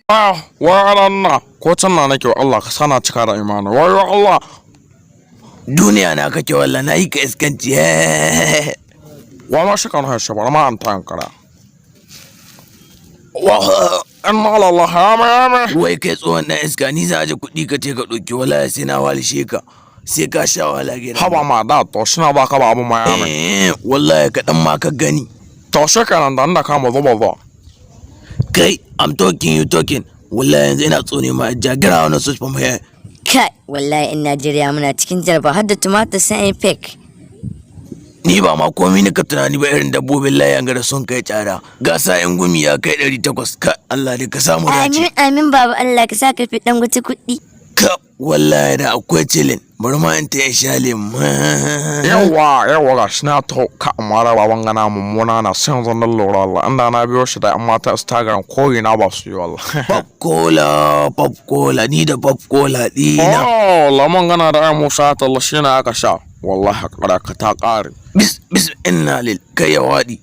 Ah, wai Allah, ko can na nake, Allah ka sana cika da imani. Wai Allah. Duniya na kake, wallah na yi ka iskanci. Wa ma shi kan harshe, bari ma an ta hankara. Wa inna lillahi ya mai. Wai kai tsohon dan iska, ni za a ji kuɗi ka ce ka ɗauki, wallahi sai na walishe ka. Sai ka sha wahala gidan. Haba ma da to shi na baka ba abu ma ya mai. Eh, wallahi kaɗan ma ka gani. To shi kenan, da inda kama zuba zuwa. Kai, I'm talking, you talking. Wallahi yanzu ina tsone ma jagira wani switch from here. Kai, wallahi in Najeriya muna cikin jarba, har da tumatir sai an fake. Ni ba ma komai nika tunani ba irin dabbobin layan da sun kai tsada. Gasa in gumi ya kai 800, ka Allah dai ka samu dace. Amin amin, baba, Allah ka sa ka fi dan guci kuɗi. Ka wallahi da akwai chilling. Bari ma in ta in sha lemu. Yawa yawa, ga shi na to ka, amma da baban gana mummuna na sai yanzu na lura Allah inda na biyo shi da yan mata Instagram ko ina ba su yi wallah. Pop cola, pop cola, ni da pop cola ɗina. Oh, lamon gana da ai Musa talla shi ne aka sha. Wallahi kada ka ta ƙare. Bis bis, inna lil kai ya waɗi.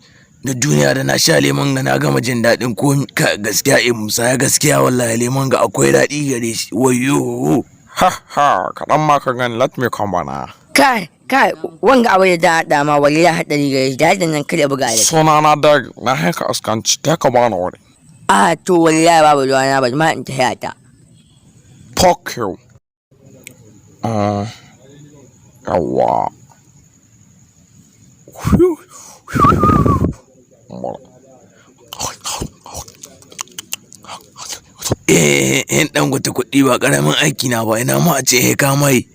Da duniya da na sha lemon ga na gama jin daɗin ko ka gaskiya, eh Musa ya gaskiya, wallahi lemon ga akwai daɗi gare shi. Wayo. Ha ha, kaɗan ma ka gani, let me come bana. Kai kai, wanga abu da da haɗa ma, wallahi haɗari gare shi da nan, kada buga da. Suna na Dag, na haika askanci, ta ka bani wuri. A to, wallahi babu ruwa na, bari ma in ta ta. Fuck you. Yawa. Whew. Eh, in dan gwata kuɗi ba ƙaramin aiki na ba, ina ma a ce he ka mai.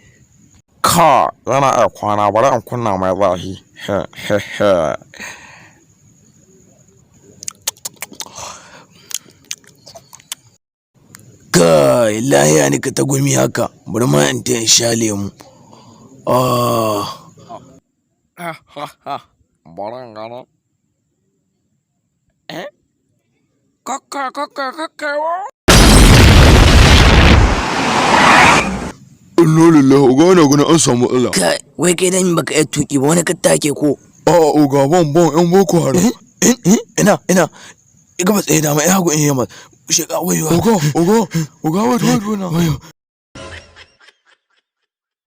Ka yana iya kwana, bari in kunna mai zahi. He he he. Kai, lahiya ni ka ta gumi haka, bari ma in ta in sha lemu. Ah. Ha ha ha. Bari in gano. Eh? Kakka kakka kakka wa. Inna lillahi, oga, ina ganin an samu matsala. Kai, wai kai dan baka iya tuki ba, wani ka take ko? A'a oga, ban yan Boko Haram. Eh, eh, ina ina gaba tsaye, dama ina hagu, in yamma sheka, wayo. Oga, oga, oga, wait, wait, wait na.